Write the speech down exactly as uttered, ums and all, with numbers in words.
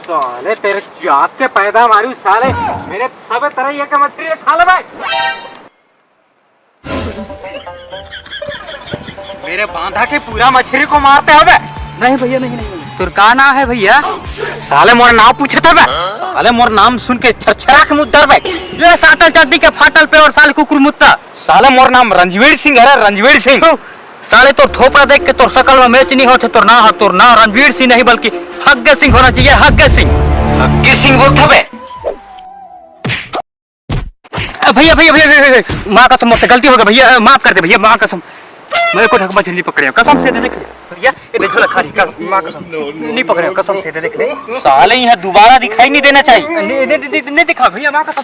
साले तेरे जात के पैदा मारू साले, मेरे सबे तरह ये के मछली खा ले भाई। मेरे बांधा के पूरा मछली को मारते हवे। नहीं भैया, नहीं, नहीं, नहीं। तोर का नाम है भैया? साले मोर नाम पूछत हवे। साले मोर नाम सुन के छरछरा के मुद्दर बे। ये साटल चड्डी के फाटल पे और साले कुकुर मुत्ता। साले मोर नाम रणवीर सिंह है रे, रणवीर सिंह। थू, साले तोर थोपड़ा देख के तोर शकल में मैच नहीं होते। तोर नाम, तोर नाम रणवीर सिंह नहीं बल्कि हग्गे सिंह होना चाहिए, हग्गे सिंह। हग्गे सिंह बोलत हवे। अ, भैया, भैया, भैया, भैया, भैया, माँ कसम, मुझसे गलती हो गई भैया, अ, माफ कर दे भैया, माँ कसम। मैं को ठक मछली नहीं पकड़े, कसम से दे देख ले। भैया, ये देखो ना, खा रही, कसम, माँ कसम, नहीं पकड़े, कसम से दे देख ले। साले यहाँ दोबारा दिखाई नहीं देना चाहिए। नहीं, नहीं, नहीं, नहीं दिखा भैया, माँ कसम।